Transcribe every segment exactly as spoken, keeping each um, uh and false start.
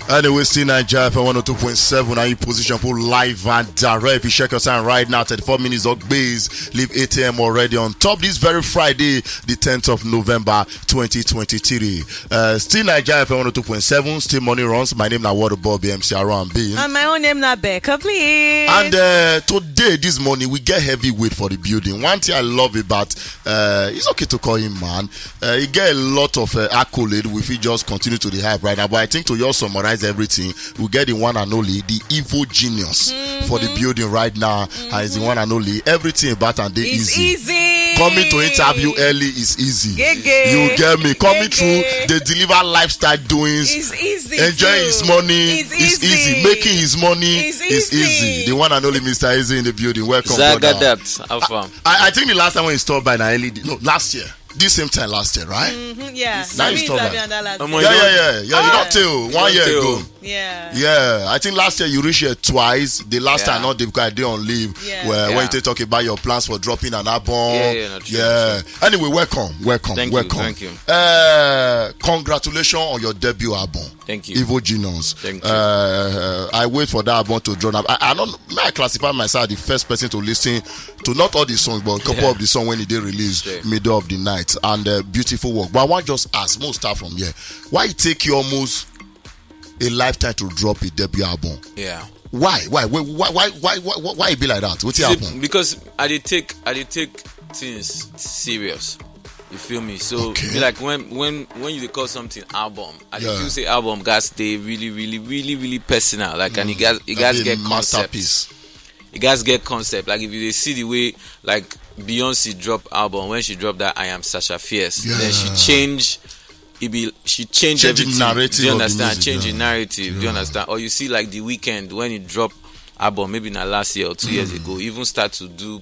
Anyway, still Naija F M one oh two point seven, are you position for live and direct? If you check your time right now, thirty-four minutes of base, leave eight a.m. already on top this very Friday, the tenth of November, twenty twenty-three. Uh, still Naija F M one oh two point seven, still money runs. My name na Word Bob, M C R and B. And my own name na Becca, please. And uh, today, this morning, we get heavyweight for the building. One thing I love about, uh, it's okay to call him man. Uh, he get a lot of uh, accolade. We fit just continue to the hype right now. But I think to just summarize everything, we get the one and only, the evil genius for the building right now. And is the one and only. Everything about and dey It's easy. easy. Coming to interview early is easy. Gege. You get me? Coming Gege. through, they deliver lifestyle doings. It's easy. Enjoying too. his money It's is easy. Making his money It's is easy. easy. The one and only Mister Easy in the building. Welcome, brother. Zagadat, how far? I, I think the last time when he stopped by na L E D. No, last year. This same time last year, right? Mm-hmm, yeah. Now I you mean, stop Zabi that. and Dallas. Omo, Yeah, you yeah, don- yeah, yeah. You Ah. don't tell. One Don't year tell. ago. Yeah. Yeah, I think last year you reached here twice. The last Yeah. time not because I did on leave. Yeah. Where Yeah. when you talk about your plans for dropping an album. Yeah, yeah, no, true, yeah. Anyway, welcome, welcome, Thank you, welcome. thank you. Uh, congratulations on your debut album. Thank you. Evil Genius. Thank you. Uh, I wait for that album to drop. I, I don't. May I classify myself the first person to listen to not all the songs, but a couple Yeah. of the songs when they release Sure. middle of the night and uh, beautiful work. But I want just ask. Most start from here. Why it take you almost a lifetime to drop a debut album? Yeah. Why? Why? Why? Why? Why? Why? Why? Why it be like that? What See, happened? Because I dey take I dey take things serious. You feel me? So Okay. be like when when when you dey call something album, I dey Yeah. feel say album gats dey really really really really personal. Like and it gats it That gats be a get concept. masterpiece. It gats get concept. Like if you dey see the way like Beyonce drop album when she drop that I Am Sasha Fierce, then she Yeah. change. It be she change Change the everything. narrative Do you of the music, understand? yeah. Change the narrative. Do you Yeah. Understand? Or you see like the Weeknd when he drop album maybe na last year or two years ago, even start to do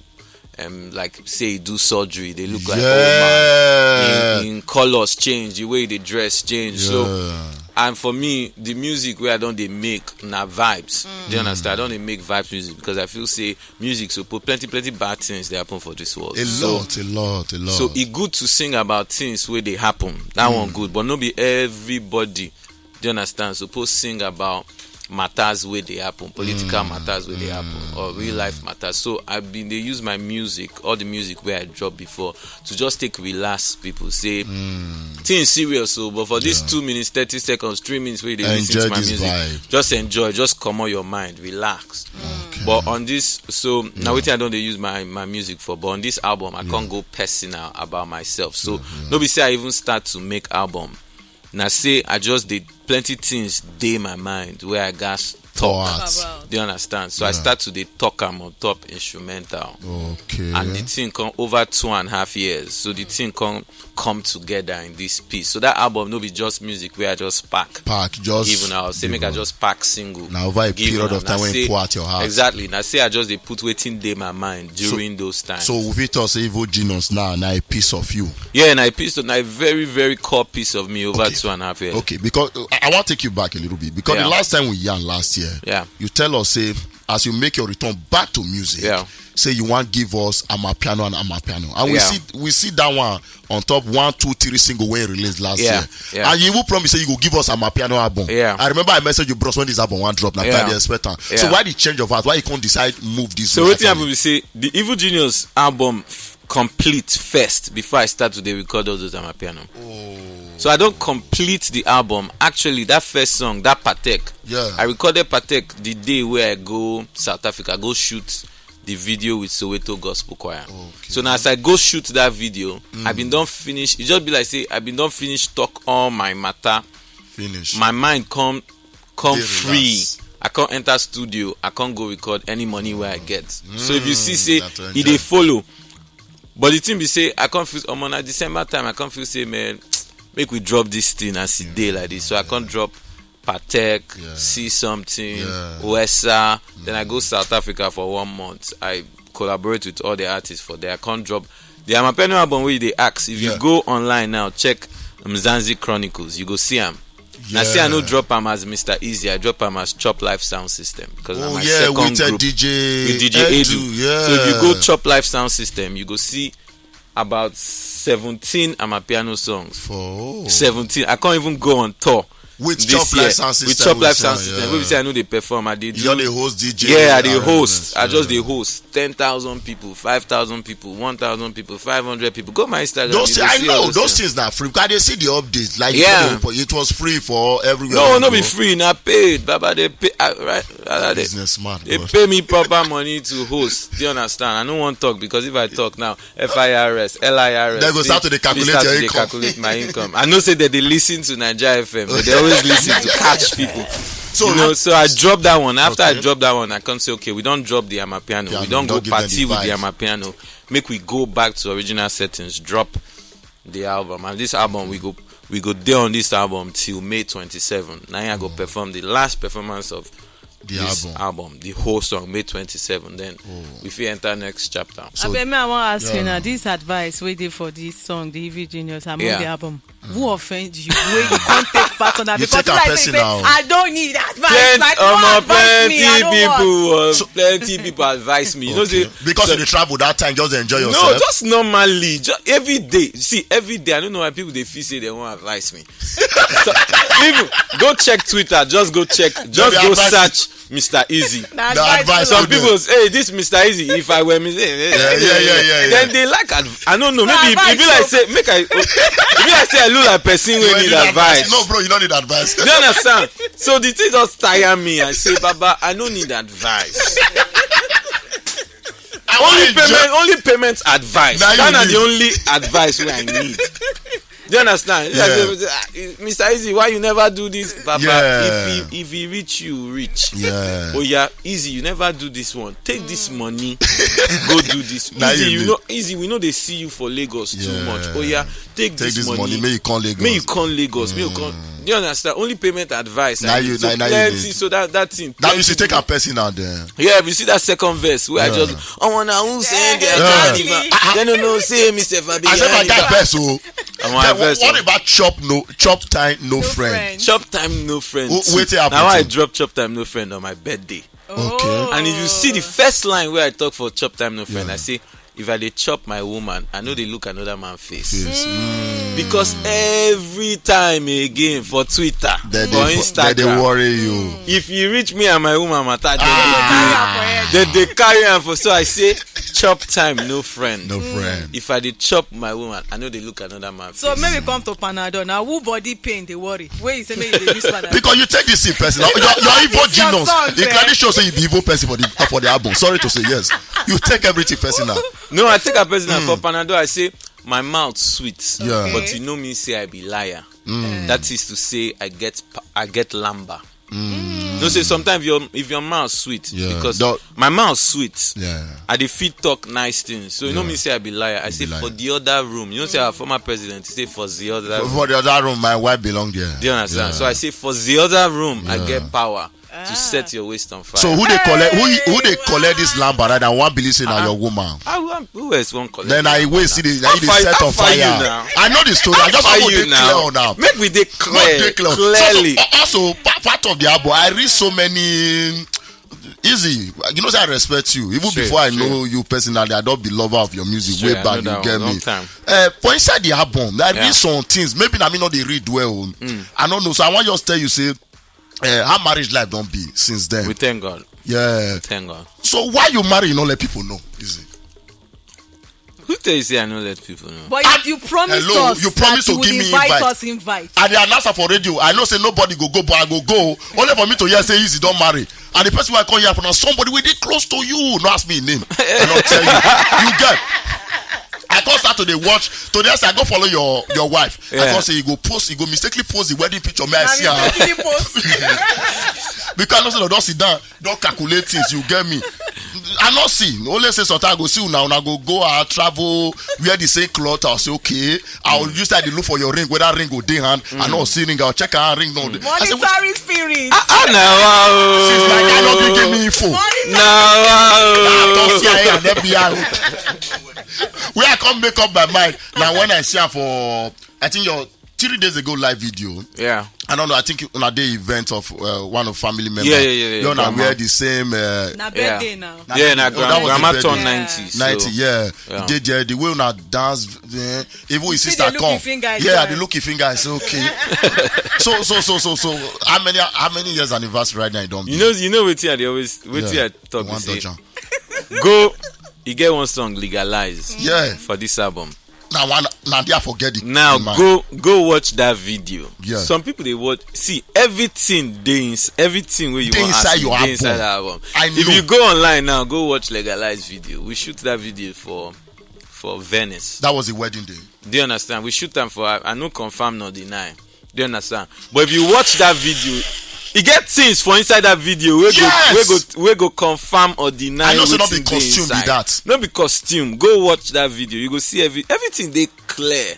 um like say he do surgery. They look like Yeah. oh man, in, in colors change, the way they dress change. So Yeah. and for me, the music where I don't they make na vibes. Do you understand? I don't they make vibes music because I feel say music so put plenty plenty bad things they happen for this world. A So- lot, a lot, a lot. So e good to sing about things where they happen. That one good, but no be everybody. Do you understand? Suppose sing about matters where they happen, political matters where they happen, or real life matters. So I've been they use my music, all the music where I drop before, to just take relax people. Say things serious, so but for these two minutes, thirty seconds, three minutes where they listen Enjoy to my this music, vibe. Just enjoy, just come on your mind, relax. But on this, so now wetin I don't they use my my music for, but on this album I can't go personal about myself. So no be say I even start to make album. Now say I just did plenty things dey my mind where I gas Pour talk. out. About. Do you understand? So I start to dey talk am on top instrumental. Okay. And the thing come over two and a half years. So the thing come come together in this piece. So that album no be just music where I just pack. Pack, just Even I say give make I am. just pack single. Na over a Give period am. of time Na when you say- pour out your heart. Exactly. Now say I just dey put wetin dey my mind during those times. So we fit talk say Evil Genius now na a piece of you. Yeah, na a piece of na a very very core piece of me over Okay. two and a half years. Okay, because uh, I, I want to take you back a little bit because Yeah. the last time we yarn last year, Yeah. you tell us say as you make your return back to music, Yeah. say you want give us Amapiano and Amapiano, and we Yeah. see we see that one on top one, two, three single when you released last Yeah, year, yeah. and you even promise say you go give us Amapiano album. Yeah. I remember I messaged you, bros, when this album one drop. Now Yeah. I dey expect am. Yeah. So why the change of heart? Why you can't decide move this? So way wetin at all? Happen be say the Evil Genius album f- complete first before I start to dey record all those Amapiano. So I don't complete the album. Actually, that first song, that Patek, Yeah. I recorded Patek the day where I go South Africa, go shoot the video with Soweto Gospel Choir. So now as I go shoot that video, I been don't finish. It just be like say I been don't finish talk all my matter. Finish. My mind come come Dey free. Relax. I can't enter studio. I can't go record any money where I get. So if you see say na to e enjoy. Dey follow, but the thing be say I can't feel. Um, on a December time, I can't feel say man, make we drop this thing as e dey like this. So I can't drop Patek, Yeah. See Something, Yeah. Wesa. Then I go South Africa for one month. I collaborate with all the artists for there. I can't drop the Amapiano album where they ask. If Yeah. You go online now, check Mzansi Chronicles. You go see am. I say I no Yeah. Drop am as Mister Easy. I drop am as Chop Life Sound System because na Oh my yeah, second with uh, group. D J With D J Edu. Yeah. So if you go Chop Life Sound System, you go see about seventeen Amapiano songs. For Seventeen. I can't even go on tour. With This Chop year, Life Sound with System, Chop with Life sound, Sound System, yeah. Wey be say I no dey perform, I dey You do. just dey host D J. Yeah, I dey arrangements, host. I just yeah. dey host. Ten thousand people, five thousand people, one thousand people, five hundred people. Go my Instagram. Those You things, go I see know all those those things. Things na free. Because they see the updates. Like, Yeah. you know, it was free for everywhere. No, we no go. Be free. Na paid. Baba, they pay. I, right, I, they, Businessman. they Bro. Pay me proper money to host. Do you understand? I no wan talk, because if I talk now, F I R S, L I R S, They go start to dey they calculate start your to dey income. Calculate my income. I know say they dey listen to Naija F M, but they always listen to catch people. So, You know, so I drop that one. After I Okay. drop that one, I come say, "Okay, we don drop the Amapiano. Piano, We don go don't give them party the with the vibes. Amapiano. Make we go back to original settings. Drop the album. And this album, we go we go dey on this album till May twenty-seven. Now I go perform the last performance of The this album. album, the whole song, May twenty-seven. Then we fit enter next chapter." So- Abeg, me, I wan ask Yeah. you now. This advice wey dey for this song, the Evil Genius, among Yeah. the album, who offend you? Wey you come take personal? You Because take am like say, personal. I don't need advice. Plenty, Like, no omo, advice me. I plenty don't people, want. uh, plenty people advise me. You know, say Because so- you dey travel that time, just dey enjoy No, yourself. Just normally, just every day. See, every day, I don't know why people dey feel say they wan advise me. So, even go check Twitter, just go check, just be go advice. Search Mister Easy. Na The advice advice. wey Some people say, "Hey, this Mister Easy, if I were me," eh, eh, Yeah, yeah, yeah, yeah, then yeah. They like adv- I don't know. Maybe Advice, e be like so- say, make I, e be like say I look like person wey You need need advice. No, bro, you don't need advice. Do you understand? So the thing just tire me. I say, "Baba, I no need advice. I wan Only enjoy- payment, only payment advice. Na you That na need. The only advice wey I need." Do you understand? It's like, Yeah. "Ah, Mister Easy, why you never do this, Baba?" Yeah. If he if he reach you, reach. Yeah. Oh yeah, Easy, you never do this one. Take this money, go do this. Na Easy, you you need. Know, Easy, we know they see you for Lagos too Yeah. much. Oh yeah, take, Take this money, make you come Lagos. Make you come Lagos. Make you come. Do you understand? Only payment advice. Na I you- need. So na- na you plenty. need. So that that thing. Now you Plenty should take people- a person out there. Yeah, if you see that second verse where I Yeah. just, "I wanna who say Yeah, they exactly. Carnival." They don't know say Mister Fabi. I said my guy Carnival. Verse, oh. I want Then verse, what oh. About chop no chop time no No friend? friend. Chop time, no friend. Wh- too. Wetin happen Now I to- Drop chop time, no friend on my birthday. Oh. And if you see the first line where I talk for chop time, no friend, Yeah. I say, "If I dey chop my woman, I know they look another man face." Yes. Mm. Because every time again for Twitter, They for dey- Instagram, they dey worry you. If you reach me and my woman matter, Ah. then they, they, they carry am for. So I say, "Chop time, no friend." No friend. If I dey chop my woman, I know they look another man So face. Maybe come to Panadol now. Who body pain dey worry? Where you say make you dey use Panadol? Because you take this thing personal. You're, you're evil This your genius. song, You eh? clearly show say you be evil person for the for the album. Sorry to say, yes. You take everything personal. No, I take a personal for Panadol. I say, "My mouth sweet, Yeah. But you know me say I be liar." That is to say, I get pa- I get lamba. No say sometimes your if your mouth sweet, Yeah. because Don't- my mouth sweet. Yeah. I dey fit talk nice things, so you know Yeah. Me say I be liar. I say, be liar. "For the other room," you know say our former president, he say, "For the other room." For the other room, my wife belong there. Do you understand? Yeah. So I say, "For the other room, I Yeah. Get power to set your waist on fire." So who they collect? Who who they collect this lamba? Right? I want believe say now your woman. I want who else won't collect? Then I that wait now? see the How I dey far- set how on far you fire. Now? I know the story. I just How want far to you be clear now? on now. Make we dey No, clear, dey clear. So, clearly. so, also pa- part of the album, I read so many. Easy, you know say I respect you. Even Sure, before I sure. Know you personally, I don't be lover of your music Sure, way I back. Know You that get one. Long Me? Time. Uh, for inside the album, I Yeah. Read some things. Maybe I mean not they read well. I don't know. So I want just tell you say, uh, how marriage life don't be since then. We thank God. Yeah. Thank God. So why you marry? You not let people know. Easy. Who tell you say I no let people know? But you, you promised Hello, us you promised that to you give would me invite invite. Us invite. And they announce am for radio. I know say nobody go go, but I go go. Only for me to hear say Easy don't marry. And the person who I call here for now, somebody with it close to you. No ask me him name. I don't tell you. You get. I can't start to dey watch. Today I say I go follow your your wife. I Yeah. Can't say you go post, you go mistakenly post the wedding picture. May I Na see her? Mistakenly post. Because I know say they don't sit down, don't calculate things. You get me? I not see. Only say sometimes I go see you now. Now go go out travel, wear the same cloth. I'll say okay. I'll use that to look for your ring. Whether ring go dey hand, I not see ring. I'll check her ring. No, I say, Monitoring spirit. Ah, na wow. Since my guy not give me info. Na wow. Don't see her and F B I. Where I come make up my mind. Now when I see her for, I think your three days ago live video. Yeah. I don't know. I think on a day event of uh, one of family members. Yeah, yeah, yeah, yeah, You know, grandma. Wear the same. Uh, Na birthday now. Yeah, na Oh, that was grandma the turn birthday. ninety. So, ninety, yeah. Yeah. They there, the way una dance, eh, even his See, sister they look come. his finger, Yeah, join. They look his finger. I say okay. So so so so so. How many how many years anniversary right now you don't? You know, you know what I dey always, what Yeah. I talk One is say, dodger. Go, you get one song Legalize. Yeah. For this album. Now one now they forget it. Now Man. Go, go watch that video. Yeah. Some people they watch, see, everything they ins- everything where you Dey want inside ask your me, album. Dey inside the album. I If know. You go online now, go watch Legalize video. We shoot that video for for Venice. That was the wedding day. Do you understand? We shoot them for, I, I no confirm nor deny. Do you understand? But if you watch that video, you get things for inside that video where Yes! go where go where go confirm or deny. I know say not Wetin be dey costume be inside. That. No be costume. Go watch that video. You go see every everything they clear.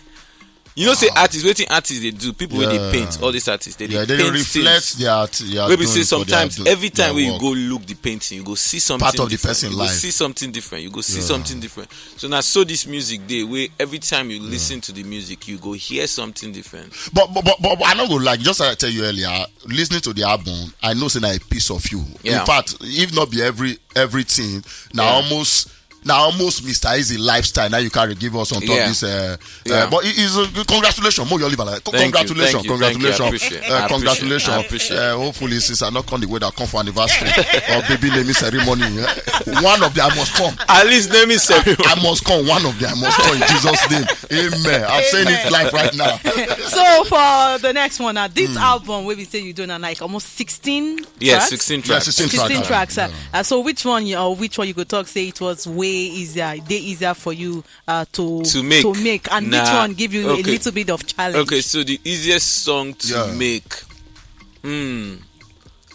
You know say artists, wetin artists they do, people wey Yeah. They paint, all these artists they, Yeah, they they paint reflect things. their art. Their Wey be doing say for their sometimes do- every their time wey you work. Go look the painting, you go see something Part of the different. person You go life. See something different. You go see Yeah. Something different. So now, so this music day, where every time you listen to the music, you go hear something different. But but but, but, but I not go like just like I tell you earlier. Listening to the album, I know say na a piece of you. Yeah. In fact, if not be every everything, now Yeah. Almost now almost Mister Easy lifestyle. Now you carry give us on top Yeah. This. Uh, Yeah. uh, but it is uh, congratulations, more your liver. Thank you, Congratulations, thank you, thank you. I congratulations, appreciate it. Uh, I appreciate it. Congratulations. I appreciate it. Uh, hopefully, since I not come the way that come for anniversary or baby naming ceremony, uh, one of them must come. At least let me say. I must come. One of them must come in Jesus' name. Amen. I'm saying it live right now. So for the next one, now this album, where we say you doing like almost sixteen Yeah, tracks? sixteen Yeah, tracks. sixteen sixteen tracks. tracks. Uh, uh, so which one, you, or which one you go talk say it was way easier, day easier for you uh, to To make. to make, and Nah, which one give you a okay. Little bit of challenge? Okay, so the easiest song to Yeah. Make, hmm,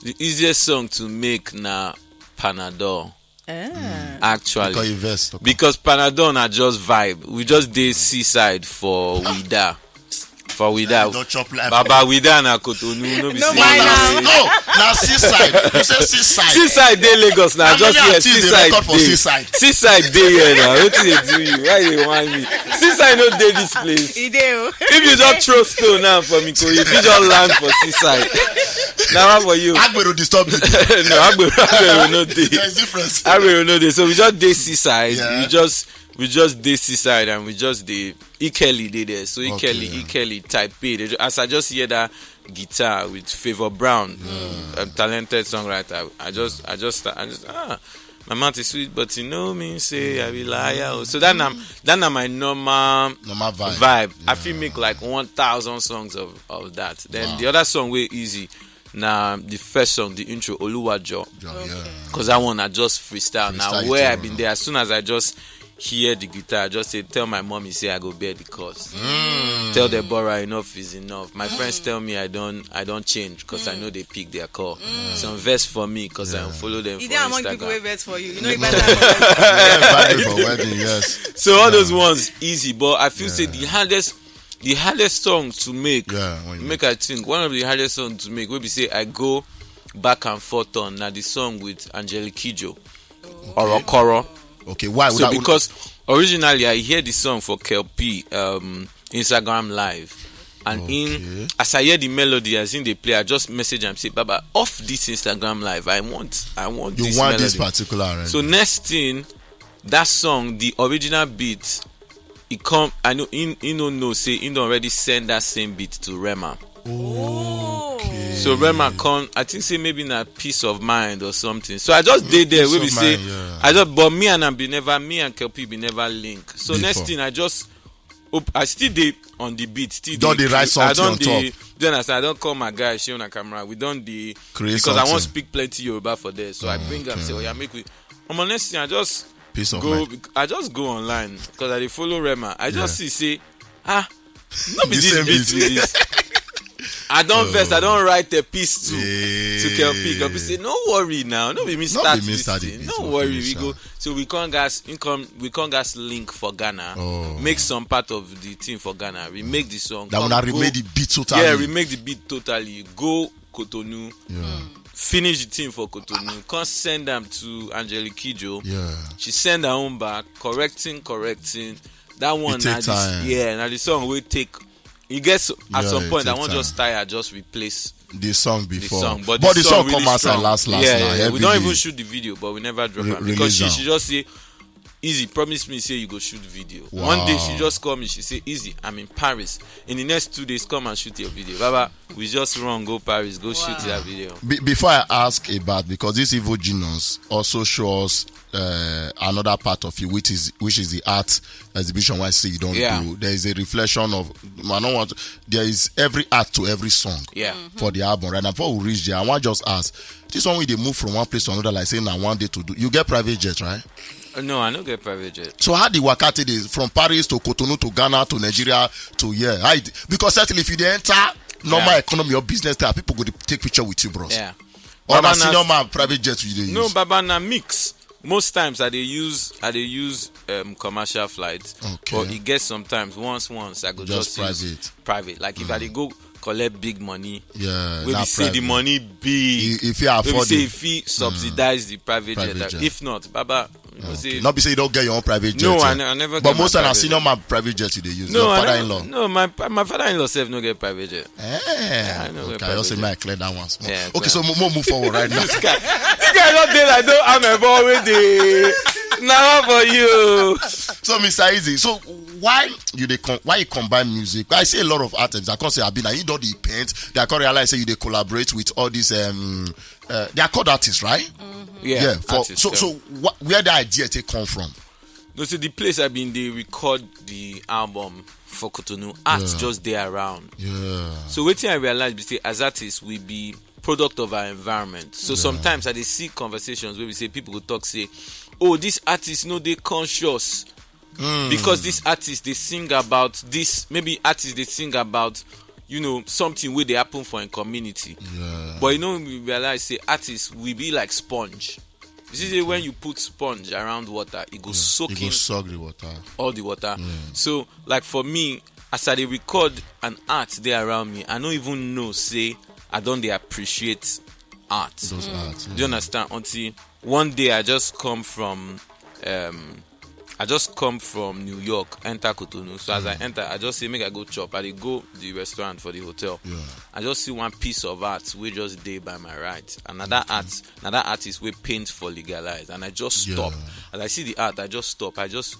the easiest song to make na Panadol. Eh. Actually, Because you vex, okay. Because Panadol na just vibe. We just dey seaside for Wida. For Wida. You don chop life. Baba, Wida na Cotonou, no be No say mind na am. say- No, na seaside. You say seaside. Seaside dey Lagos na. How Just many here, artists dey seaside record for dey. Seaside? Seaside dey here na. Wetin dey do you? Why you dey whine me? Seaside no dey this place. E dey o. If you just throw stone now for me, you fit just land for seaside. Na one for you. Agbero disturb me. No, Agbero, Agbero no dey. There is difference. Agbero no dey. So we just dey seaside. Yeah. We just we just dey seaside and we just dey Ikeli dey there. So Ikeli, Okay. Ikeli type A. They ju- As I just hear that guitar with Favour Brown, um, talented songwriter, I just I just I just ah, my mouth is sweet, but you know me say I be liar. Oh. So that na that na my normal Normal vibe. vibe. I feel make like one thousand songs of of that. Then Wow. The other song way easy. Now the first song, the intro, Oluwajo. Yeah, yeah. Because that one I just freestyle. Now Freestyle where it, I been there, as soon as I just hear the guitar, I just say, "Tell my mommy say I go bear the cause. Tell Deborah enough is enough." My friends tell me I don't I don't change because I know they pick their call. Some verse for me because I follow them E for dey among people wey Instagram. Vex for you. You know, Yeah, value for wedding, yes. So all those ones easy, but I feel say the hardest the hardest song to make, Yeah, when you make I think one of the hardest songs to make wey be say I go back and forth on na the song with Angelique Kidjo, Orokoro. Okay, why would So I because originally I hear the song for Kel P um, Instagram Live, and Okay. in as I hear the melody as in they play, I just message am say, "Baba, off this Instagram Live. I want, I want you this want melody." This particular arrangement? So next thing, that song, the original beat, it come. I know he, he no know say he don already send that same beat to Rema. Oh. So Rema come, I think say maybe na Peace of Mind or something. So I just dey there. Peace We of be say Mind, yeah. I just, but me and am be never, me and Kel P be never link. So Before. Next thing I just, op- I still dey on the beat, still Don dey write cre- I something don on dey, top. Do you understand? I don call my guy Seun Nakamura. We don dey Create because I wan something. Speak plenty Yoruba for there, so I bring am say, "Oh yeah, make we." Omo, next thing I just Peace of go. mind. I just go online because I dey follow Rema. I just Yeah. See say, ah, no be The this same beat beat. be this. I don vex. I don write a piece to Yeah. to Kel P. Kel P say, "No worry now. No be me No start be me this start the thing. thing No for worry. finish We go." am. So we come gas income. We come gas link for Ghana. Oh. Make some part of the thing for Ghana. We make the song. That Come una go- remake the beat totally. Yeah, remake the beat totally. Go Cotonou. Yeah. Finish the thing for Cotonou. Come send them to Angelique Kidjo. Yeah. She send her own back. Correcting, correcting. That one take na the, time. Yeah, na the song wey take E get so, at Yeah, some it point I take wan time. Just tire, just replace The song the before. Song, but, But the the song really come outside strong. Last, last Yeah, now. yeah. We Every don't day. Even shoot the video, but we never drop Re- am because release she, am. She just say, "Easy, promise me say you go shoot video." One day she Wow. Just call me, she say, "Easy, I'm in Paris. In the next two days, come and shoot your video." Baba, we just run go Paris, go shoot that video. Be- before I ask about, because this evil genius also shows uh, another part of you, which is which is the art exhibition. Why I say you don't Yeah. Do. There is a reflection of, I don't want. There is every art to every song. Yeah. For the album, right now, before we reach there, I want just ask. This one, we dey move from one place to another, like saying, "I one day to do." You get private jet, right? Uh, No, I no get private jet. So how the waka take dey from Paris to Cotonou to Ghana to Nigeria to here? How it, because certainly if you dey enter normal Yeah. Economy or business class, people go dey take picture with you, bros. Yeah. Or na Baba, na- senior man private jet you dey use? No, Baba, na mix. Most times I dey use I dey use um, commercial flights. Okay. But e get sometimes once once I go Just just, use private. Private. Like if I dey go collect big money, Yeah, wey na be say the private. Money big. You- if you Wey be afford say it. If fit subsidize the private, Private jet. jet. If not, Baba, you know Okay. say Not be say you don't get your own private jet. No, Yeah. I ne- I never But get my most times na private senior jet. Man private jet you dey use. No, Your I father-in-law. Never, no, my pa- my father-in-law self no get private jet. Eh, I know okay, get I also private make clear that one small. Yeah, Okay, so exactly. Mo- mo- move forward right now. This guy, this guy don dey like don am ever wey dey. Na one for you. So, Mister Easy, so why you dey com- why you combine music? I see a lot of artists. I can't say I've been. You don't dey paint. They, I can't realize say you dey collaborate with all these. Um, uh, they are called artists, right? Yeah. Yeah. For, Artist, so yeah. So what, where the idea take come from? No, see, the place I been dey record the album for Cotonou, art Yeah. Just dey around. Yeah. So wetin I realize be say as artists we be product of our environment. So sometimes I dey see conversations where we say people go talk say, "Oh, this artist no dey conscious." Mm. Because this artist dey sing about this, maybe artists dey sing about you know something wey dey happen for im community. Yeah. But you know we realize say artists we be like sponge. You see say when you put sponge around water, e go soak You go in suck the water. All the water. So like for me, as I dey record and art dey around me, I no even know say I don dey appreciate art. Those art. Do you understand? Until one day I just come from, um, I just come from New York, enter Cotonou. So as I enter, I just say make I go chop. I dey go the restaurant for the hotel. Yeah. I just see one piece of art wey just dey by my right. Another art, another artist wey paint for Legalize, and I just Yeah. Stop. As I see the art, I just stop. I just,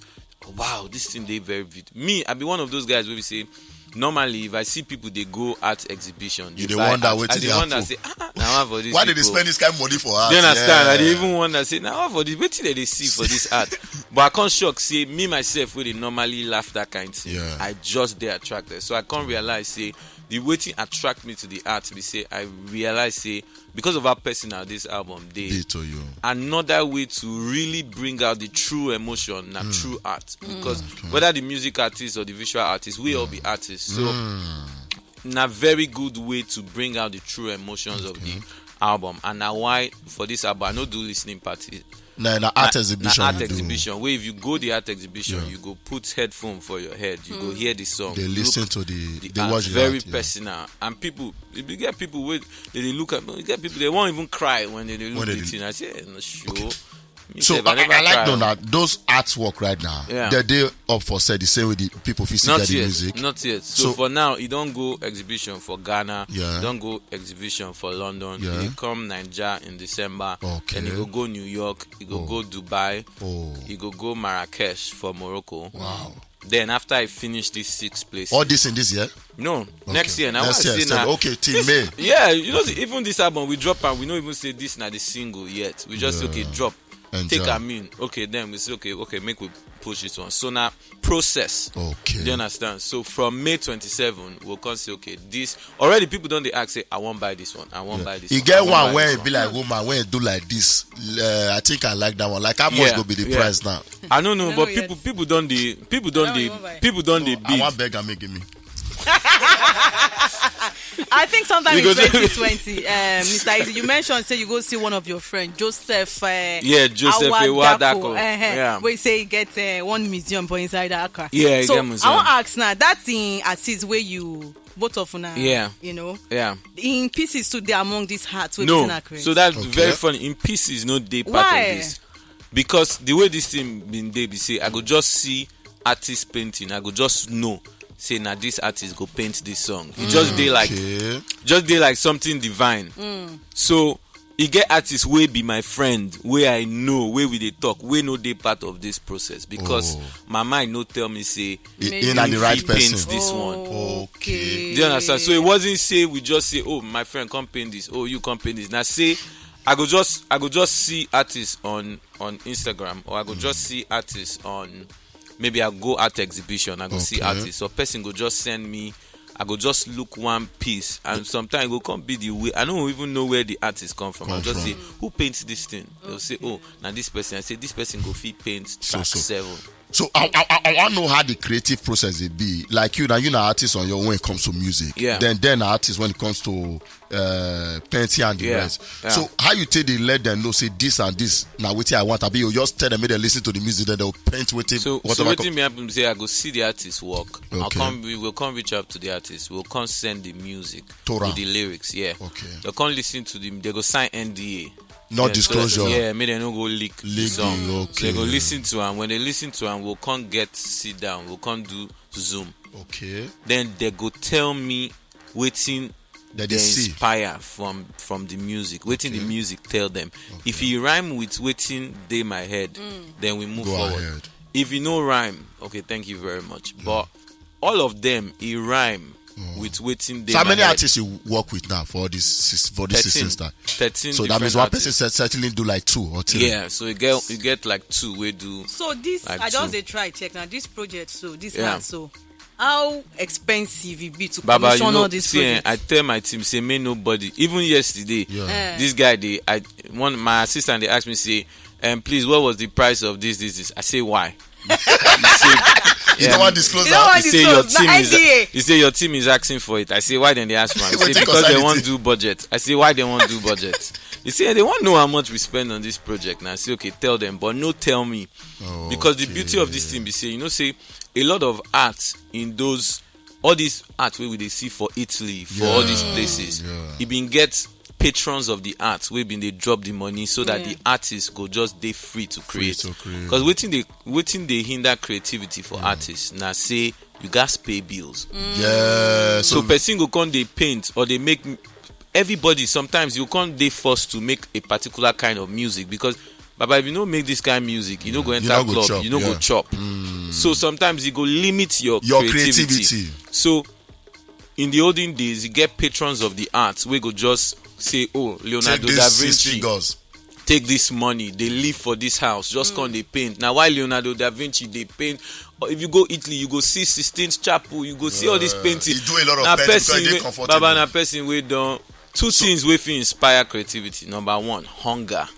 "Wow, this thing dey very vivid." Me, I be one of those guys wey be say, normally if I see people dey go art exhibition, You dey dey buy wonder art, wetin I dey dey wonder happen. Say, "Ah, ah, na one for this Why did they people." Spend this kind of money for art? You understand? I dey Yeah. Even wonder say, "Na one for this? Wetin dem dey see for this art?" But I come shock say me myself wey dey normally laugh that kind thing, Yeah. I just dey attracted. So I come realize say the wetin attract me to the art be say I realize say because of how personal this album dey, Dey to you. Another way to really bring out the true emotion na through art, because whether the music artist or the visual artist, we all be artists. So na very good way to bring out the true emotions of the album. And na why for this album I no do listening party. Na, na art exhibition. Na art You do. Exhibition wey if you go the art exhibition, you go put headphone for your head, you go hear the song, They you listen look to the. the They art watch the very art, yeah. Personal. And people, if you get people wey they dey look at, you get people they won't even cry when they dey look When they the dey- thing. I say, "No, sure." Me So sef, I, never I like cry. No, that those artwork right now, Yeah. They dey up for sale the same way the people fit still Not get the yet, music. Not yet. So, So- for now, e don go exhibition for Ghana. Yeah. E don go exhibition for London. Yeah. E dey come Naija in December. Okay. Then e go go New York. E go go Dubai. Oh. E go go Marrakesh for Morocco. Wow. Then after I finish these six places, All this in this year? No, next year. Now Next I year, say Sep- now. Okay, till This- May. Yeah, you know, the, even this album we drop and we no even say this na the single yet. We just Yeah. Okay, drop. Enjoy. Take am in. Okay, then we say okay, okay, make we push this one. So now process. Okay. Do you understand? So from May twenty-seven, we'll come say okay, this already people don dey ask say I wan buy this one. I wan buy this. You One. get I wan one buy where this it be one. Like woman, when it do like this. Uh, I think I like that one. Like how much Yeah, go be the yeah. Price now? I don't know, No, but no, yes. People, people don dey, people don No, dey, you won't buy. People don dey I want bid. Beg and make give me. I think sometime You in go do- twenty twenty, uh, Mister Easy, you mentioned say you go see one of your friends, Joseph. Uh, Yeah, Joseph Awadako. Awadako. Uh-huh. Yeah. We say he get uh, one museum for inside Accra. Yeah, he So get museum. I want to ask now that thing artist where you both of una. Yeah. You know. Yeah. In pieces today among this heart. Wey No, be say na create. So that's Okay. Very funny. In pieces, no dey part Why? Of this because the way this thing been dey be say I go just see artist painting, I go just know say na this artist go paint this song. E just dey like, okay, just dey like something divine. So e get artist wey be my friend, wey I know, wey we dey talk, wey no dey part of this process, because, oh, my mind no tell me say, e, e na the right person, paint this one. Okay. Do you understand? So it wasn't say we just say, "Oh, my friend, come paint this. Oh, you come paint this." Now say, I go just, I go just see artists on, on Instagram, or I go just see artists on, maybe I go art exhibition, I go see, okay, artists, or person go just send me, I go just look one piece, and sometimes e go come be the way, I don't even know where the artist come from. I just say, "Who paints this thing?" They'll say, "Oh, now this person." I say, "This person go fit paint track seven." So I, I, I, I want to know how the creative process dey be. Like you now, you na artist on your own when it comes to music. Yeah. Then, then artist when it comes to, uh, painting and the, yeah, rest. Yeah. So how you take dey let them know say this and this na wetin I want? Abi you just tell them, make dem listen to the music, then they'll paint wetin, so, so whatever wetin me happen be say I go see the artist work. I'll, okay, come, we will come reach out to the artist. We'll come send the music to with the lyrics. Yeah. Okay. They'll come listen to the, they go sign N D A. Not, yeah, so disclosure. Yeah, make dem no go leak the, leak the song. Okay. So they go listen to am. When they listen to am, we'll come get sit down. We'll come do Zoom. Okay. Then they go tell me wetin that they see, inspire from, from the music. Wetin the, okay, music tell them. Okay. If e rhyme with wetin dey my head, then we move forward. Go ahead. If e no rhyme, okay, thank you very much. Yeah. But all of them, e rhyme, mm, with wetin dey my head. So how many artists you work with now for this sys-, for this system style? Thirteen. So that means one person cer-, certainly do like two or three. Yeah, so you get, you get like two wey do. So this, like, I just two. Dey try check now. This project, so this, yeah, one, so how expensive e be to, Baba, commission, you know, all this, see, eh, project? I tell my team say make nobody. Even yesterday, yeah, eh, this guy, dey, I, one, my assistant, dey ask me say, um, "Please, what was the price of this, this, this?" I say, "Why?" He say, you don't, um, want disclose. You don't that? He say, "Your team is," he say, "Your team is asking for it." I say, "Why then they ask for it?" He say, "Because they want do budget." I say, "Why they want do budget?" He say, "They want know how much we spend on this project." Now I say, "Okay, tell them, but no tell me." Oh, because the beauty of this thing be say, you know, say a lot of art in those, all these art wey we dey see for Italy, for all these places, yeah, e been get patrons of the art wey been dey drop the money so that, yeah, the artist go just dey free to create. Free to create. Because wetin dey, wetin dey hinder creativity for, yeah, artists na say you gats pay bills. Yeah, so, so person go come dey paint or dey make m-, everybody, sometimes you come dey forced to make a particular kind of music because, Baba, if you no make this kind of music, you no go enter club, you no go chop. So sometimes e go limit your, your creativity. So in the olden days, you get patrons of the arts wey go just say, "Oh, Leonardo da Vinci, take this money, dey live for this house, just come dey paint." Now, why Leonardo da Vinci dey paint? Or if you go Italy, you go see Sistine Chapel, you go see all this painting. He do a lot of painting because e dey comfortable. Baba, na person wey don, two things wey fit inspire creativity. Number one, hunger.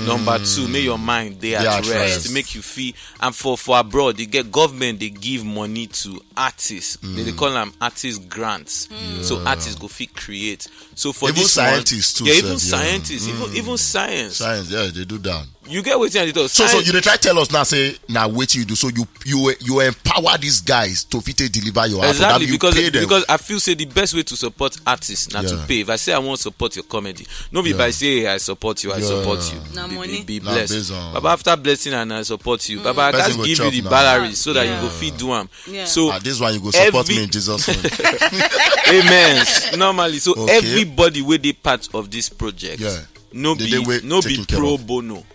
Number two, make your mind dey at rest, make you feel. And for, for abroad, they get, government dey give money to artists. They, they call them artist grants. So artists go fit create. So for even this one, scientists too, yeah, even scientists, even, even science. Science, yeah, they do that. You get wetin I dey talk? So, so you dey try tell us now say na wetin you do. So you, you, you empower these guys to fit take deliver your album. Exactly, because, because I feel say the best way to support artists na to pay. If I say I wan support your comedy, no be by say, "Hey, I support you, I support you." Na money. Be, be blessed. Baba, after blessing and "I support you," Baba, I gats give you the balance so that you go fit do am. So this one you go support me in Jesus' name. Amen. Normally, so everybody wey dey part of this project, no be, no be pro bono.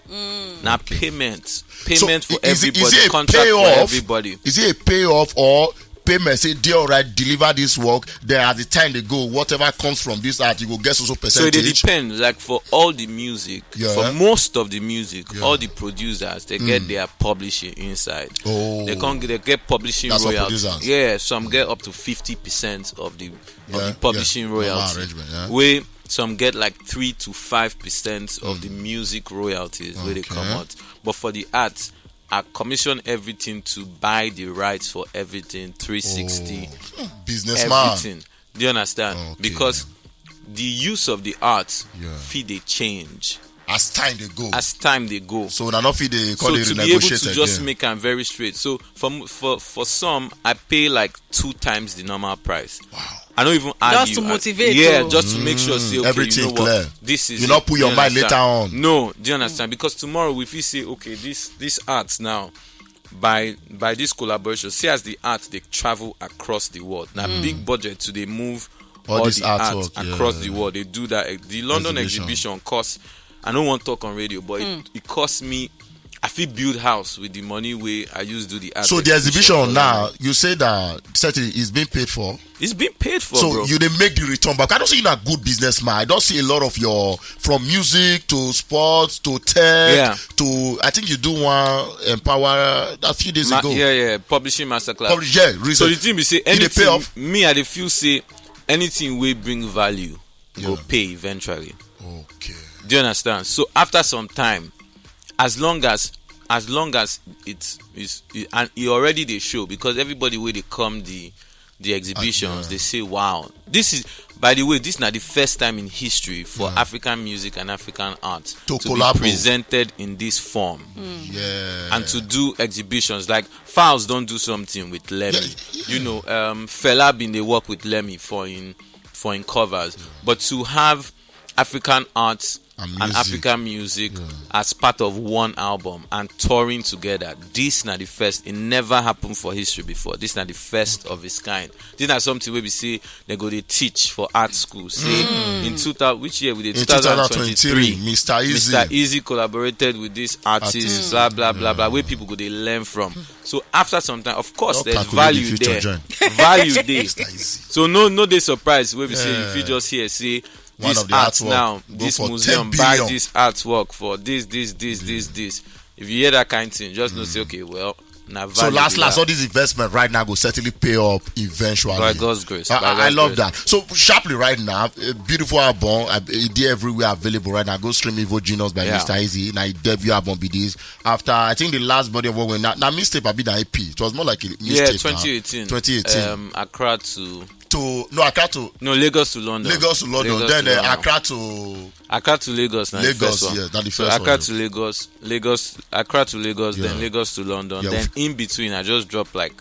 Na payment. Payment for everybody, contract for everybody. Is it a payoff or payment? Say, "Dey alright, deliver this work." Then as the time dey go, whatever comes from this art, you go get so, so percentage. So it dey depend. Like for all the music, for most of the music, all the producers, they get their publishing inside. They come, they get publishing royalty. Yeah, some get up to fifty percent of the, of the publishing royalty. Wey some get like three to five percent of the music royalties wey dey comot. But for the arts, I commission everything to buy the rights for everything, three sixty, businessman. Everything. Do you understand? Because the use of the art fit dey change as time dey go. As time dey go. So una no fit dey call it renegotiate again. So to be able to just make am very straight. So for, for, for some, I pay like two times the normal price. Wow. I don't even argue. Just to motivate. Yeah, just to make sure say, okay, everything clear. This is, you not put your mind later on. No, do you understand? Because tomorrow we fit say, okay, this, this art now, by by this collaboration, see as the art dey travel across the world. Na big budget to dey move All all this the art artwork, across yeah. The world. They do that. The London Exhibition. Exhibition cost, I no wan talk on radio, but it, it cost me, I fit build house with the money wey I use do the art. So the Exhibition exhibition for now, London. You say that certainly is being paid for. It's been paid for, So bro. You dey make the return back. I don't see you na good businessman. I don't see a lot of your, from music to sports to tech Yeah. to, I think you do one Empower a few days Ma- ago. Yeah, yeah, publishing masterclass. Publish- yeah, So recent. The thing be say Did they pay anything, off? Me, I dey feel say anything wey bring value go Yeah. pay eventually. Okay. Do you understand? So after some time, as long as as long as it's is it, and e already dey show, because everybody wey dey come the the exhibitions, yeah. They say, "Wow, this is." By the way, this na the first time in history for African music and African art To to collabo. Be presented in this form Yeah. and to do exhibitions. Like Falz don do something with Lemmy. Yeah, yeah. You know, um, Fela bin dey work with Lemmy for in for in covers, but to have African art And and, music. African music as part of one album and touring together. This na the first. It never happened for history before. This na the first of its kind. This na something wey be say they go dey teach for art school. Say in two thousand, which year we dey? In two thousand twenty-three. two thousand twenty-three, Mister Easy. Mister Easy collaborated with this artist, Artist. Blah blah blah blah. Where people go dey learn from. So after some time, of course, Don't there's calculate the value future, there. John. Value there. Mister Easy. So no, no dey surprise wey be say you Yeah. fit just hear say One this of the art artwork now, go this for museum ten buy billion. This artwork for this, this, this, this, this. If you hear that kind of thing, just know say, okay, well, na So value last, be last, that. All this investment right now go certainly pay up eventually. By God's grace, I, by I- I God's love grace. That. So sharply right now, a beautiful album, uh, it dey everywhere available right now. Go stream Evil Genius by Yeah. Mister Easy. Now debut album be this. After I think the last body of work when now, now mixtape I be the E P. It was more like a mixtape. Yeah, Now. twenty eighteen. Twenty eighteen. Um, Accra to To no Accra to no Lagos to London. Lagos to London. Lagos Then to uh, London. Accra to Accra to Lagos, na the Lagos, first one. Yeah, na the So first Accra one. To Lagos, Lagos, Accra to Lagos, Yeah. Then Lagos to London, Yeah. Then in between I just drop like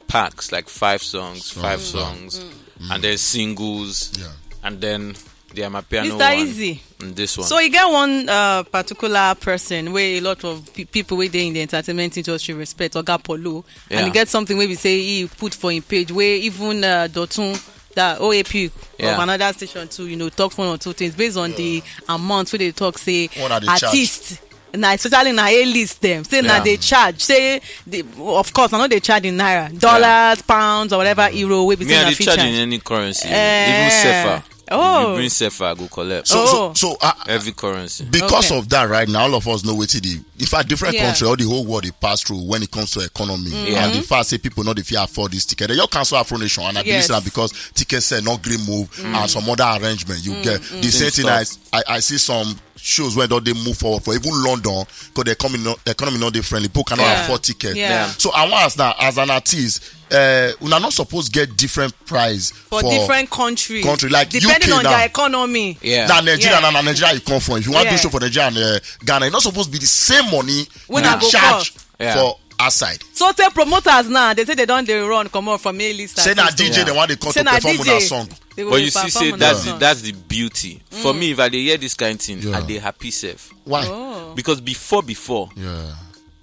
packs, like five songs, five Songs, songs, and then singles, Yeah. And then the Amapiano Mister one, Easy. And this one. So you get one uh, particular person where a lot of pe- people within the entertainment industry respect, Oga Polo, and Yeah. You get something where we say he put for him page where even uh, Dotun, that O A P Yeah. of another station too, you know, talk one or two things based on the amount where they talk say One of the charge. Artist. Na especially na A list them say na Yeah. They charge say the, of course I know they charge in naira, dollars, pounds, or whatever euro. We be Me, say I na dey fit charge charge. In any currency, Eh. Even sefa. Oh. If you bring sefa, I go collect. So, Oh. so, so uh, Every currency. Because Okay. Of that, right now, all of us know what it is. In fact, different Yeah. Country, all the whole world, they pass through when it comes to economy. Yeah. And the fact say people know if you afford this ticket, they just cancel Afro Nation, and I believe Yes. that because tickets say not green move and some other arrangement you get. The same Things thing, I, I I see some shows where don't they move forward for even London because the economy not, economy not differently. People cannot Yeah. Afford ticket. Yeah. So I want ask now, as an artist, uh, una not supposed get different price For different country, country like depending U K on now. Their economy. Yeah. Now Nigeria, Yeah. Now Nigeria you come from. If you want Yeah. Do show for Nigeria and uh, Ghana, you're not supposed to be the same money When you I go charge Yeah. For outside. So tell promoters now, they say they don't they run come out from A list. Say na Artist, D J oh. They want to come Say to na perform D J. Una song. They go But dey you see, perform say una that's song. The, that's the beauty. For me, if I dey hear this kind of thing, Yeah. I dey happy self. Why? Oh. Because before, before, Yeah.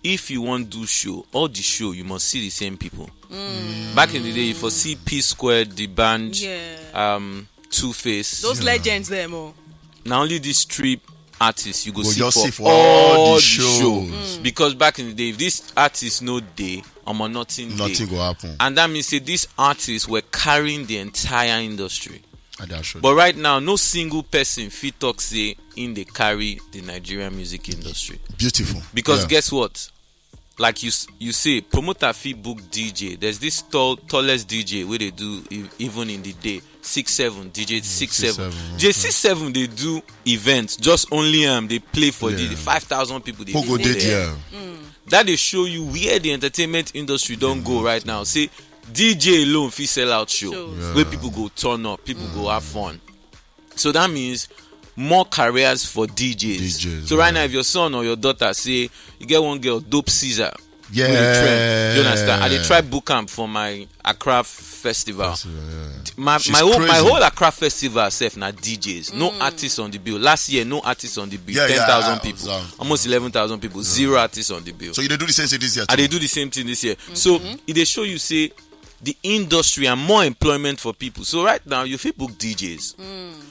If you want do show, all the show you must see the same people. Back in the day, you for see P Squared, the band, Yeah. um, Two Face. Those legends them oh. Now only these three artists you go, Go see, just for see for all, all the the shows. shows. Because back in the day, if this artist no dey, omo nothing dey. Nothing go happen. And that means say these artists were carrying the entire industry. And they are sure. But right now, no single person fit talk say in dey carry the Nigerian music industry. Beautiful. Because Yeah. Guess what? Like you s- you say, promoter fit book D J. There's this tall, tallest D J where they do e- even in the day six seven D J six seven. Six seven, D J six seven they do events. Just only um they play for Yeah. the five thousand people. They Who go full dey there. There? That they show you where the entertainment industry don't go right now. Say D J alone fit sell out show Shows. where people go turn up, people go have fun. So that means more careers for D Js. D Js, So right yeah. Now, if your son or your daughter say you get one girl, Dope Caesar, Yeah. Wey dey trend. You understand? I dey try book am for my Accra festival. My my whole my whole Accra festival sef na D Js. No artists on the bill. Last year, no artists on the bill. Yeah, yeah, ten thousand people. Almost eleven thousand people. Zero artists on the bill. So you dey do the same thing this year? I dey do the same thing this year. So e dey show you say the industry and more employment for people. So right now, you fit book D Js.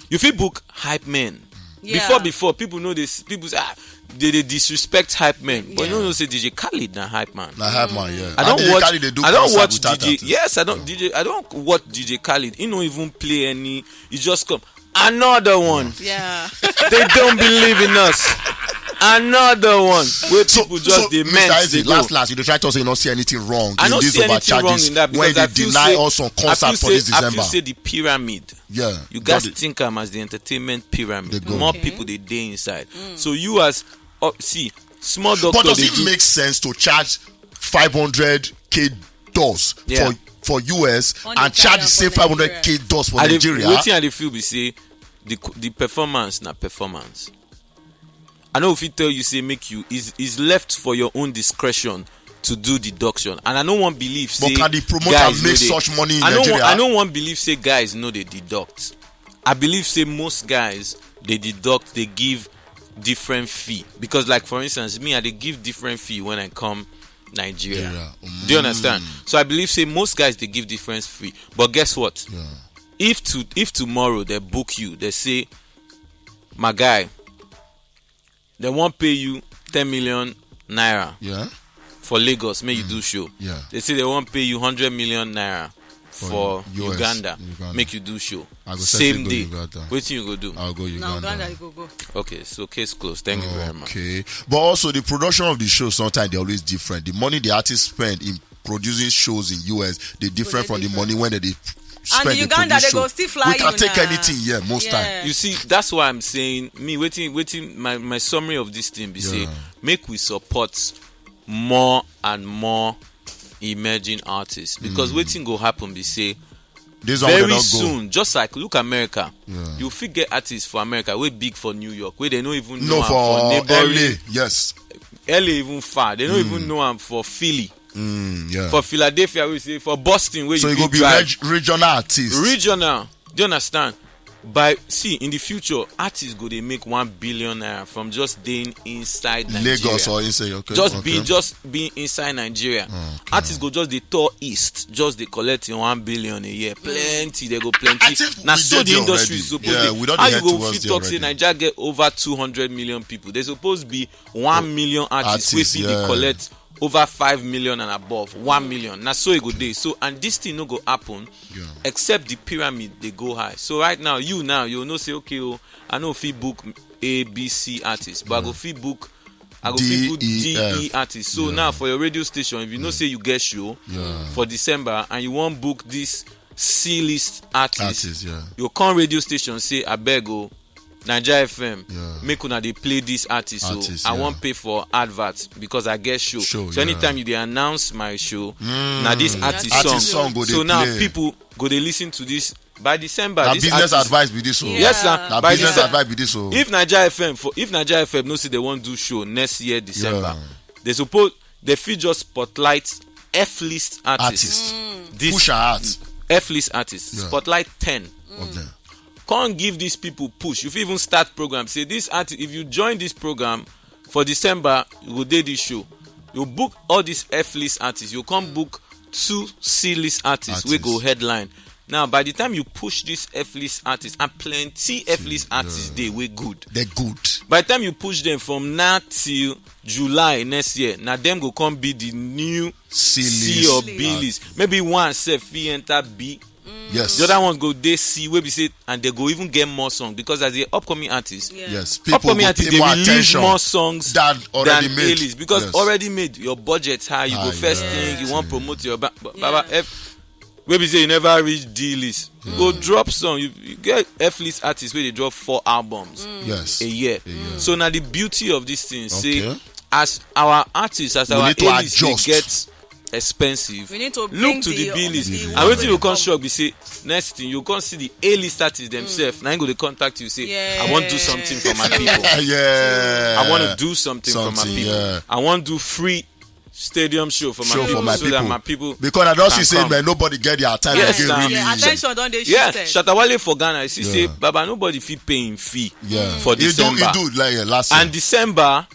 You fit book hype men. Yeah. Before before, people know this. People say, ah, they dey disrespect hype men, but you no know say D J Khaled na hype man. Na hype man, yeah. I don't watch. I don't watch D J. Yes, I don't D J. I don't watch D J Khaled. He no even play any. He just come. Another one. Yeah. They don't believe in us. Another one. Where people just dey meant. Last last, you dey try to say you no see anything wrong in this overcharges when they deny us some concert for this December. I feel say the pyramid. Yeah. You guys think am as the entertainment pyramid. More people dey dey inside. So you as uh, see small doctor. But does it make sense to charge five hundred k dollars for for U S and charge the same five hundred k dollars for Nigeria? Wetin I dey feel be say the the performance na performance. I no fit tell you say make you is is left for your own discretion to do deduction, and I no wan believe say. But can the promoter make such money in Nigeria? I no wan believe say guys no dey deduct. I believe say most guys dey deduct, dey give different fee, because like for instance me, I dey give different fee when I come Nigeria. Do you understand? So I believe say most guys dey give different fee, but guess what? If to if tomorrow they book you, they say, my guy, they wan pay you ten million naira for Lagos make you do show. They say they wan pay you hundred million naira for Uganda make you do show. Same day. Wetin you go do? I'll go Uganda. Okay, so case closed. Thank you very much. Okay, but also the production of the show sometimes they always different. The money the artists spend in producing shows in U S they different from the money when they spend in Uganda. They go still fly. We can take anything here most time. You see, that's why I'm saying me waiting, waiting. My my summary of this thing be say make we support more and more emerging artists, because wetin go happen be say very soon, just like look America, you fit get artists for America wey big for New York wey they no even know am for neighboring. Yes, L A even far. They no even know am for Philly. For Philadelphia, we say for Boston, where so you go be regional artist. Regional. Do you understand? By see in the future, artists go dey make one billion naira from just being inside Nigeria. Lagos or inside your country. Just being just being inside Nigeria. Artists go just dey tour east, just dey collect in one billion a year. Plenty, they go plenty. Na so the industry is supposed to be. How you go fit talk say Nigeria get over two hundred million people? They supposed be one million artists wey fit dey collect over five million and above. One million. Na so e go dey. So and this thing no go happen except the pyramid dey go high. So right now, you now you know say okay, oh, I no fit book A B C artists, but I go fit book I go fit book D E artists. So now for your radio station, if you know say you get show for December and you wan book this C list artist, you come radio station say abeg o, Naija F M, make una dey play this artist, so I wan pay for advert because I get show. So anytime you dey announce my show, na this artist song. So now people go dey listen to this by December. Na business advice be this o. Yes, sir. Na business advice be this o. If Naija F M for if Naija F M no say they wan do show next year December, they suppose they fit just spotlight F list artists. Push her out. F list artists. Spotlight ten. Come give these people push. You fit even start program say this artist, if you join this program for December, you go dey this show. You book all these F list artists. You come book two C list artists wey go headline. Now by the time you push this F list artists, and plenty F list artists dey wey good. They good. By the time you push them from now till July next year, na them go come be the new C or B list. Maybe one sef fit enter B. Yes. The other ones go dey C wey be say, and they go even get more songs because as the upcoming artists, yes, upcoming artists dey release more songs than A list because already made, your budget high, you go first thing, you wan promote your ba- ba- baba F wey be say you never reach D list. You go drop song. You, you get F list artists wey dey drop four albums a year. So na the beauty of this thing say as our artists, as our A list dey get expensive, we need to look to the B list. And wetin you come shock be say next thing you come see the A list artists themselves. Na im go dey contact you say, I wan do something for my people. Yeah. I wan do something for my people. I wan do free stadium show for my Show for people my so that people. my people Because I don't see can say, come. man, nobody get their time Yes, again, now. really. Yeah, attention don dey Yeah, shifted. Shatta Wale for Ghana, I see say Yeah. Baba, nobody fit pay him fee Yeah. for He do, he December. do like, yeah, last year. And December,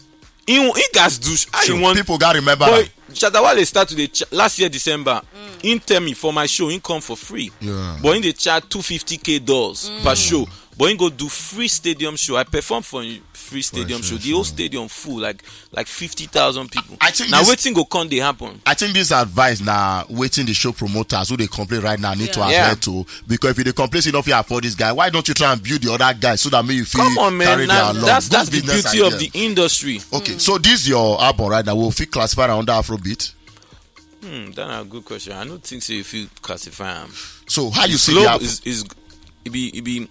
he, he gas do sh- how Sure. he want. People gotta remember But that. Shatta Wale start to dey ch- last year December. He tell me for my show, he come for free. Yeah. But he dey charge two fifty k dollars per show. But he go do free stadium show. I perform for a free stadium show. The whole stadium full, like like fifty thousand people. I think Now this- wetin go come dey happen. I think this advice now waiting the show promoters who they complain right now need to Yeah. adhere Yeah. to, because if they complain say you don't feel afford this guy, why don't you try and build the other guy so that me you feel Come on, man. carry Now, their love. that's Good that's the business beauty of idea. the industry. Okay, so this your album right now. Will fit classify under Afrobeat? Hmm, that's a good question. I don't think so. If you classify him, So how you see the global album? is is it be it be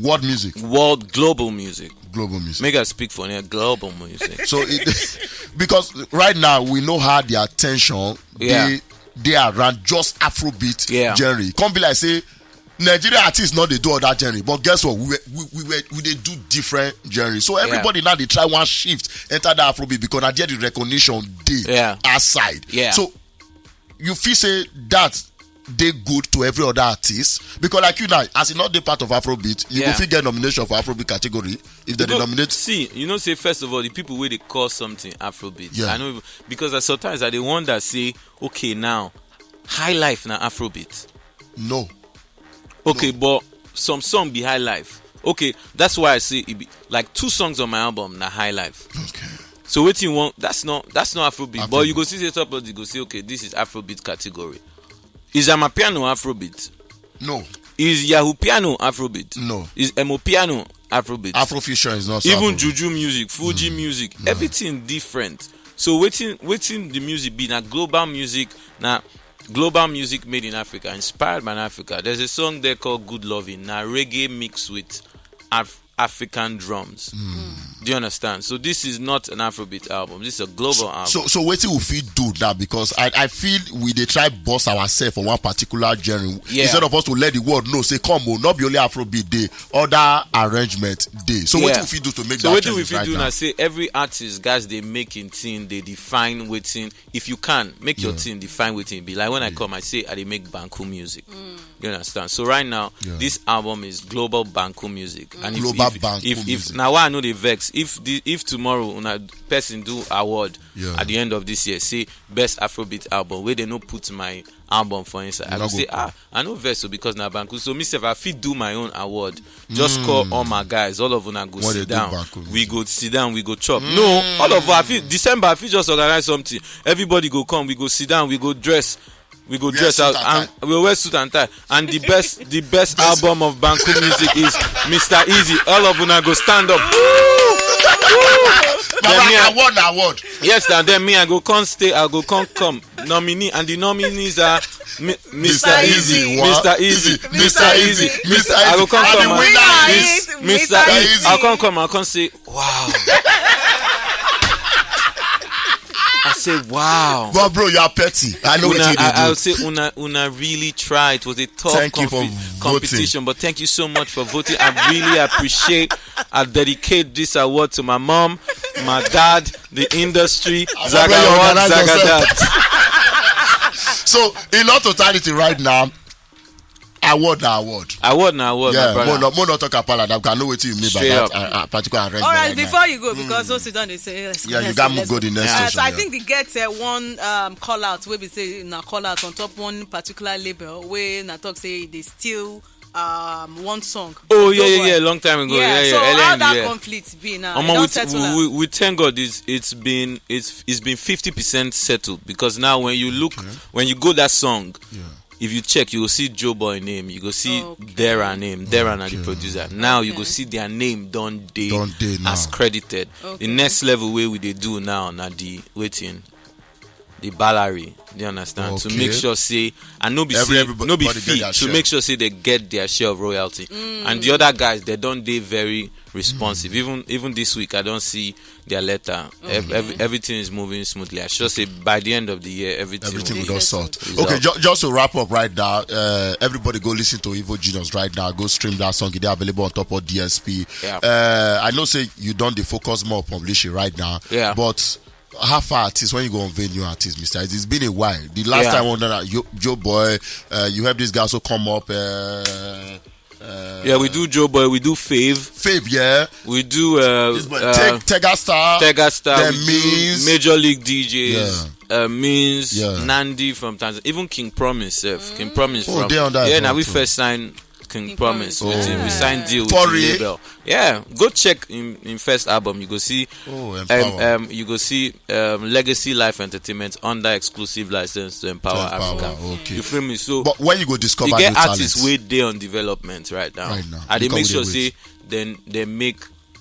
World music, world global music. global music. Make I speak for now. Global music. So it, because right now we know how the attention Yeah. they they around just Afrobeat Yeah. genre. Come be like say Nigeria artists not they do all that genre, but guess what? We were, we we were, we they do different genre. So everybody now they try one shift enter the Afrobeat because I get the recognition day Yeah. outside. Yeah. So you feel say that they good to every other artist because like you now, as you not the part of Afrobeat, you Yeah. go fit get nomination for Afrobeat category if they Because, nominate. see, you know, say first of all, the people where they call something Afrobeat. Yeah. I know because I sometimes I they wonder say, okay, now high life na Afrobeat. No. Okay, but some song be high life. Okay, that's why I say it be like two songs on my album na high life. Okay. So what you want? That's not that's not Afrobeat. But you Afrobeat. go see say somebody go say, okay, this is Afrobeat category. Is Amapiano Afrobeat? No. Is Yahoo Piano Afrobeat? No. Is Emo Piano Afrobeat? Afrofusion is not so Even Afrobeat. Juju music, Fuji music, everything different. So waiting, waiting the music be na global music, na global music made in Africa, inspired by Africa. There's a song there called "Good Loving." Na reggae mixed with Af- African drums. Do you understand? So this is not an Afrobeat album. This is a global album. So so wetin we fit do now because I I feel we dey try boss ourselves for one particular genre Yeah. instead of us to let the world know say come o, not be only Afrobeat dey, other arrangement dey. So Yeah. wetin we fit do to make So that wetin change we fit right do now? na say every artist guys dey make him thing, dey define wetin. If you can make your Yeah. thing, define wetin e be. Like when I come, I say I dey make Banku music. You understand? So right now, Yeah. this album is global Banku music. And if, Global if, Banku if, if music. now why I know they vex if the if tomorrow una person do award Yeah. at the end of this year say best Afrobeat album where they no put my album for inside, I You go no go say put. ah I no vex so because na Banku. So me sef I fit do my own award. Just call all my guys, all of una go What they sit do down. Banku We music. go sit down, we go chop. No, all of us I fit December I fit just organize something. Everybody go come, we go sit down, we go dress. We go Wear dress suit out and and tie. we wear suit and tie. And the best, the best album of Banku music is Mister Easy. All of una go stand up. Then me, Baba, I, award na award. Yes, and then me, I go come stay, I go come come nominee, and the nominees are Mi- Mister Easy, Easy, one. Mister Easy, Easy, Mister Easy, Mister I go Easy. come And come the and winner Miss- is Mister Mister Easy. Easy. I come come, I come say wow. I say wow. But bro, you are petty. I know Una, what you I, I did. would say una una really try. It was a tough Thank you for compe- voting. competition, but thank you so much for voting. I really appreciate. I dedicate this award to my mom, my dad, the industry. Bro, you Zagawa, organize yourself. Zagadat. So, in all totality, right now, award na award. Award na award, my Yeah, brother. more not, more not talk about that. I know what you mean by Straight that up. uh, uh, particular arrangement. All right, right now. before you go, because those don't they say yes, Yeah, you yes, got yes, to go yes. the next Yeah. Uh, question. so I Yeah. think they get uh, one um, call out where we say na call out on top one particular label where na talk say they steal um, one song. Oh yeah, yeah, Joe Boy. yeah. Long time ago. Yeah, Yeah, yeah. so how L N, that yeah. conflict be now? They Omo, don't we, settle am. we, we, we thank God it's it's been it's it's been fifty percent settled because now when you look Okay. when you go that song, Yeah. if you check, you will see Joe Boy name, you go see Okay. Dera name, Dera na the Okay. producer. Now you go Okay. see their name don dey Don dey as now. credited. The Okay. next level wey we dey do now na the wetin the balari. Do you understand? To Okay. make sure say and no be Every- say everybody no be get fee their to share. make sure say they get their share of royalty. And the other guys they don dey very responsive. Even even this week I don see their letter. Ev- ev- everything is moving smoothly. I sure say by the end of the year everything Everything will will be just sort. It's Okay, up. ju- just to wrap up right now, uh, everybody go listen to Evil Genius right now. Go stream that song. It is available on top of D S P. Yeah. Uh, I know say you don't dey focus more on publishing right now, Yeah. but How far artists when you go unveil new artists, Mister Easy? It's been a while. The last Yeah. time we wonder Joe, Joe Boy, uh, you have this guy also come up. Uh, uh, Yeah, we do Joe Boy, we do Fave, Fave, yeah. we do uh, This boy, uh, Teg- Tega Star. Tega Star, then we Miz. do Major League D Js, uh, Miz, Yeah. Nandi from Tanzania, even King Promise sef. King Promise Oh, from dey on that yeah, as now well we too. first sign King, King Promise. Promise. With him. We Yeah. signed deal with For the real? Label. Yeah, go check in, in first album. You go see, Oh, um, Empower. um, you go see um, Legacy Life Entertainment under exclusive license to Empower, To Empower, Africa. Okay. You feel me? So But when you go discover you new get artists talents? Wey dey on development right now. Right now. I dey Because make we sure dey say wait. Then they make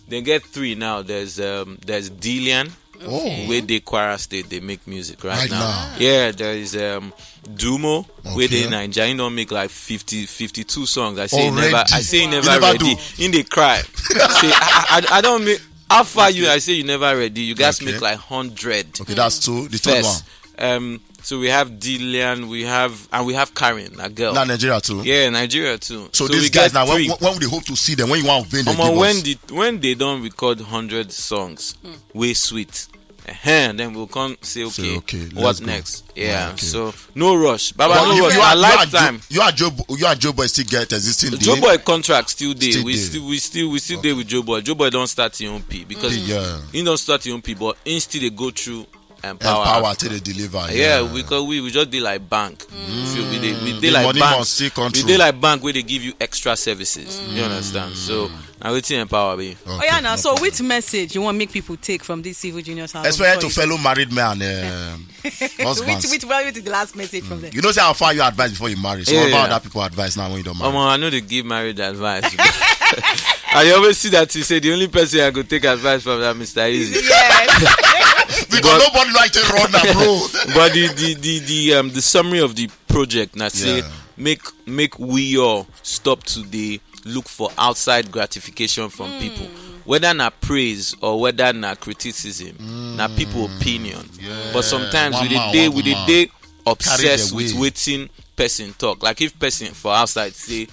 they get three now. There's um there's Dillian. Oh. Wey dey Kwara State, they make music right, Right now. now. Yeah, there is um Dumo, wey dey Okay. Naija. He don make like fifty, fifty-two songs. I say he Already? never, I say he You never, never ready. do. He dey cry. Say I, I, I don't make. How far you? I say you never ready. You guys Okay. make like hundred. Okay, that's two. The third First, one. um, so we have Dillian, we have and we have Karen, a girl. Now Nigeria too. Yeah, Nigeria too. So, we these get guys now, when, three. when when we dey hope to see them, when you want to unveil them, Omo, give when us. the when they don record hundred songs, wey sweet, uh then we'll come say okay, okay, what let's go. Next? Yeah, Ah, okay. So no rush, Baba. But No you, rush. you, Na are, you, are lifetime. Joe, you are Joe Bo- you are Joe Boy still get existing Joe deal? Boy contract still dey. Still We dey. Still we still we still dey with Joe Boy. Joe Boy don start him own P because Yeah. he don start him own P, but he still dey go through Empower. Empower Africa. Till they deliver. Yeah, because we we just dey like bank. You feel we dey we dey The like money bank. Must still We control. Dey like bank where they give you extra services. You understand? So now wetin Empower be? Okay, Oh yeah, now no so problem. Which message you want make people take from this Evil Genius album? Especially So to you- fellow married men and uh, husbands. Which which which is the last message from there? You know, say how far you advise before you marry. So Yeah, what about yeah. Other people advice now when you don't marry? Omo, I know they give married advice. I always see that you say the only person I go take advice from that Mister Easy. Because nobody like to run that, bro. But the the the the um the summary of the project na say Yeah. make make we all stop to dey look for outside gratification from people, whether na praise or whether na criticism, na people opinion. But sometimes One we dey man, dey one we dey woman. Dey Carry obsessed the with way. Wetin person talk. Like if person for outside say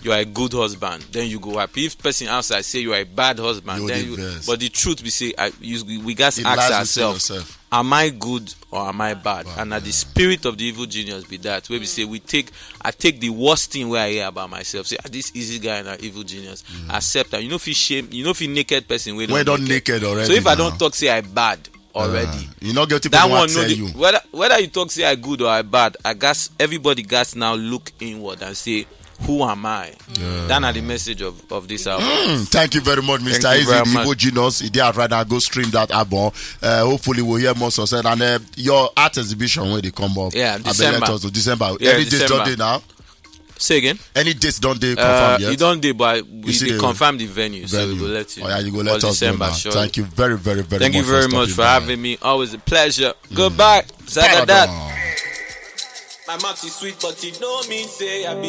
you are a good husband, then you go happy. If person outside say you are a bad husband, You then dey you. Vex. But the truth be say, I, you, we gats It ask lies within ourselves. Yourself. Am I good or am I bad? And na the spirit of the evil genius be that. Where we say we take, I take the worst thing where I hear about myself. Say, "Ah, this Easy guy na evil genius." Accept am. You no fit shame. You no fit naked person wey When don naked. Naked already So if I now. Don talk say I bad already. Uh, you no get people That wey one no tell dey. You. Whether whether you talk say I good or I bad, I gas everybody gas now look inward and say, "Who am I?" That na the message of of this album. Mm, thank you very much, Mister Thank you Easy, very the much. Igbo Genius. He dey right now. Go stream that album. Uh, hopefully, we'll hear more success. And uh, your art exhibition when they come up. Yeah, I beg December. Let us know. December. Yeah, Any dates December. Don dey now? Say again. Any dates Don dey Uh, confirmed yet? You don't dey, but we see dey the- Confirm the venue, so we Venue. go let you. Oh, yeah, you go For let us December, know now. Sure. Thank you very, very, very Thank you much very for much stopping for by. Having me. Always a pleasure. Goodbye. Zagadat. Pardon. My mouth is sweet, but it no mean say I be